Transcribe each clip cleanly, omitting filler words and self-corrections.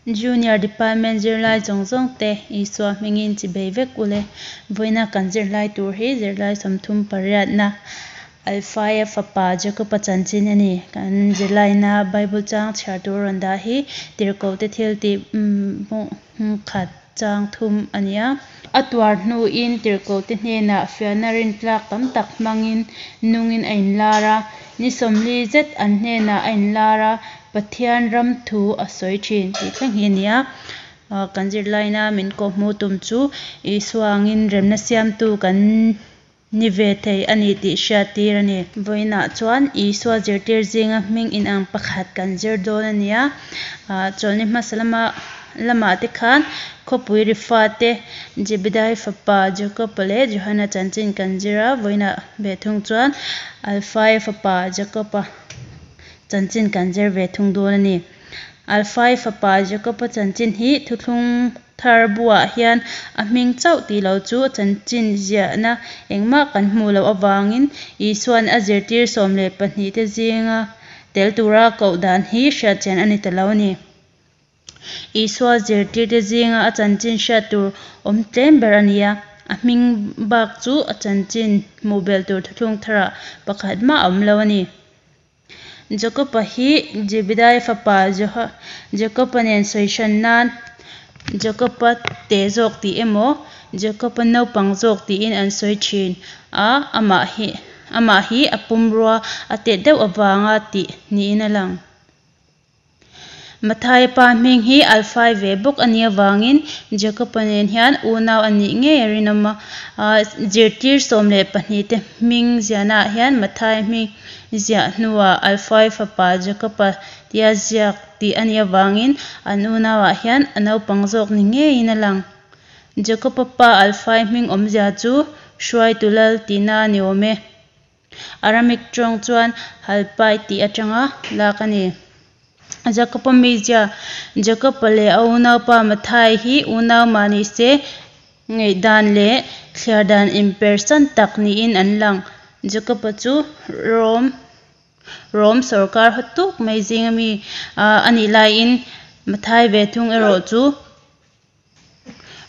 Junior Department zirlai zawng zawng te Isua hmingin chibei vek ule. Vawiina kan zirlai tur hi zirlai 38na Alfaia fapa Jakoba chanchin a ni. Kan zirlaina Bible chang chhiar tur rawn dah hi Tirhkohte thil tih khat chang thum a ni a. A tuar hnuin Tirhkohte hnenah fiahna rintlak tam tak hmangin nungin a inlar a. Ni 40 zet an hnenah a inlar a, Pathian ram thu a sawi thin tih thleng hi a ni a. Kan zirlaina min kawhhmuh tum chu Isua angin remna siamtu kan ni ve thei a ni tih hriattir a ni. Vawiinah chuan Isua zirtir zinga hming inang pakhat kan zir dawn a ni a. Chawlhni hmasa lama lamah te khan khawpui ri fate Jebedai fapa Jakob-a leh Johana chanchin kan zir a, vawiinah ve thung chuan Alfaia fapa Jakob-a chanchin kan zir ve thung dawn a ni. Alfai fapa Jakob-a chanchin hi thuthlung thar buah hian a hming chauh tih loh chu a chanchin ziahna engmah kan hmuh loh avangin Isua'n a zirtir 12 te zinga tel tura koh dan hi hriatchian a ni ta lo a ni. Isua zirtirte zinga a chanchin hriat tur awm tlem ber a ni a, a hming bak chu a chanchin hmuh belh tur thuthlung tharah pakhat mah a awm lo a ni. Jakob-a hi Jebidaia fapa Jakob-a nen sawi hran nan Jakob-a te zawk tih emaw Jakob-a naupang zawk tiin an sawi thin a, amah hi amah hi a pumrua a tet deuh avanga tih niin a lang. Mathaia pa hming hi Alfai ve bawk a nih avangin Jakob-a nen hian unau a nih ngei a rinawm a. Zirtir 12 te hming ziahnaah hian Mathaia hming ziah hnuah Alfai fapa Jakob-a tia ziak tih a nih avangin an unauah hian a naupang zawk ni ngeiin a lang. Jakob-a pa Alfai hming awmzia chu Hruaitu Lal tihna a ni awm e. Aramik tawng chuan Halpai tih atanga lak a ni. Jakob-a mizia, Jakob-a leh a unaupa Mathai hi unau mah ni se, ngaihdan leh thliar dan inpersan tak niin an lang. Jakob-a chu Rom Rom sawrkar hawtuk mai zinga mi a nih laiin Mathai ve thung erawh chu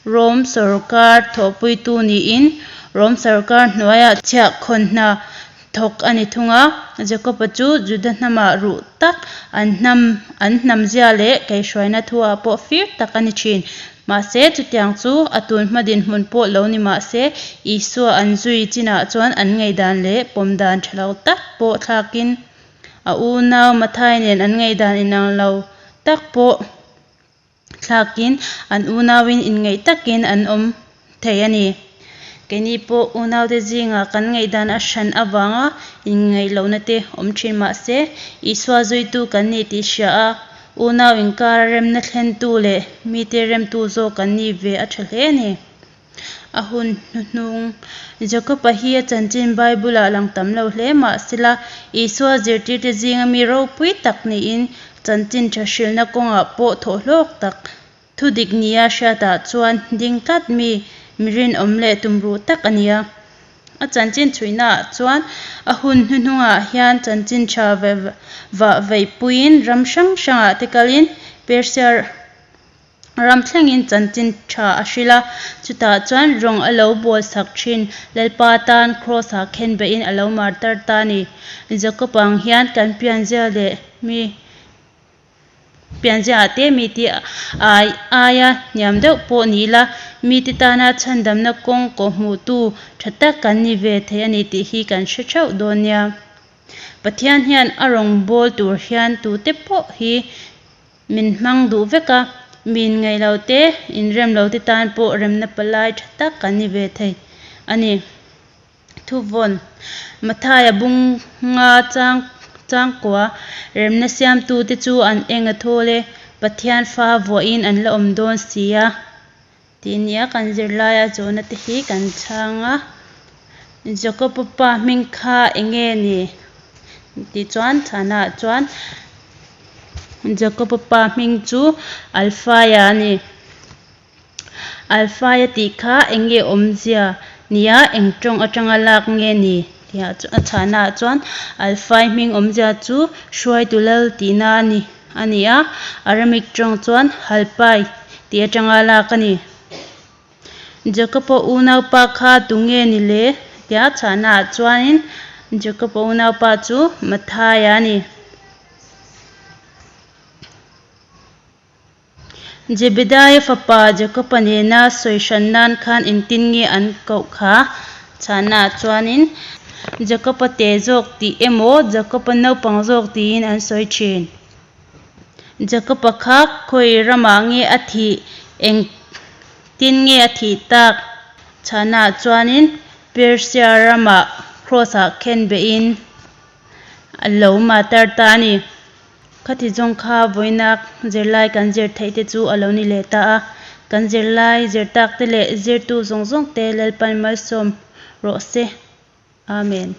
Rom sawrkar thawhpuitu niin Rom sawrkar hnuaiah chhiahkhawn hna thawk a ni thung a. Jakob-a chu Juda hnamah ruh tak an hnam an hnamzia leh kaihhruaina thuah pawh fir tak a ni thin. Mahse, chutiang chu a tun hma dinhmun pawh lo ni mah se, Isua an zui chinah chuan an ngaihdan leh pawmdan tha lo tak pawh thlakin a unau Mathai nen an ngaihdan inang lo tak pawh thlakin an unauin inngeih takin an awm thei a ni. Keini pawh unaute zingah kan ngaihdan a hran avanga inngeih lohna te awm thin mah se, Isua zuitu kan nih tih hria a, unau inkara remna thlentu leh mite remtu zawk kan nih ve a tha hle a ni. A hun hnuhnung Jakob-a hi a chanchin Bible-ah lang tam lo hle mah sela, Isua zirtirte zinga mi ropui tak niin chanchin tha hrilhna kawngah pawh thawhhlawk tak, thudik nia hriatah chuan ding tlat mi, mi rinawm leh tumruh tak a ni a. A chanchin chhuihnaah chuan a hun hnuhnungah hian chanchin tha vah veihpuiin ram hrang hrangah te kalin Persia Ram thlengin chanchin tha a hrilh a, chutah chuan rawng a lo buaisak thin. Lalpa tan Kraws-ah khenbeihin a lo martar ta a ni. Jakob ang hian kan pianzia leh mi pianziaah te mite ai aia hniam deuh pawh ni ila, mite tana chhandamna kawng kawhhmuhtu tha tak kan ni ve thei a ni tih hi kan hre theuh dawn nia. Pathian hian a rawngbâwl tur hian tute pawh hi Min hmang duh vek a, mi inngaih lo te, inrem lo te tan pawh remna palai tha tak kan ni ve thei a ni. Thuvawn, Mathaia bung nga chang changkua remna siamtu te chu an eng a thawl e, Pathian fa vuahin an la awm dawn si a tih nia kan zirlaia zawhna te hi kan chhang a. Jakob-a pa hming kha eng nge ni? Tih chuan chhana chuan Jakob-a pa hming chu Alfaia a ni. Alfaia tih kha eng nge awmzia nia eng tawng atanga lak nge ni? Tih a chhana chuan Alfai hming awmzia chu hruaitu lal tihna a ni. a ni a, Aramik tawng chuan Halpai tih atanga lak a ni. Jakob-a unaupa kha tunge ni le? tia chhahnaah chuanin Jakob-a unaupa chu Mathaia a ni. Jebedaia fapa Jakob-a nena sawi hran nan khan engtin nge an koh kha? Chhahnaah chuanin Jakob-a te zawk tih emaw Jakob-a naupang zawk tiin an sawi thin. Jakob-a kha khawi ramah nge a thih? Engtin nge a thih tak? Chhahnaah chuanin Persia ramah Kraws-ah khen behin a lo matar ta a ni. Khati zawng kha vawinak zirlai kan zir theih te chu a lo ni leh ta a. Kan zirlai zir tak te leh zirtu zawng zawng te Lalpan malsawm rawh se. Amen.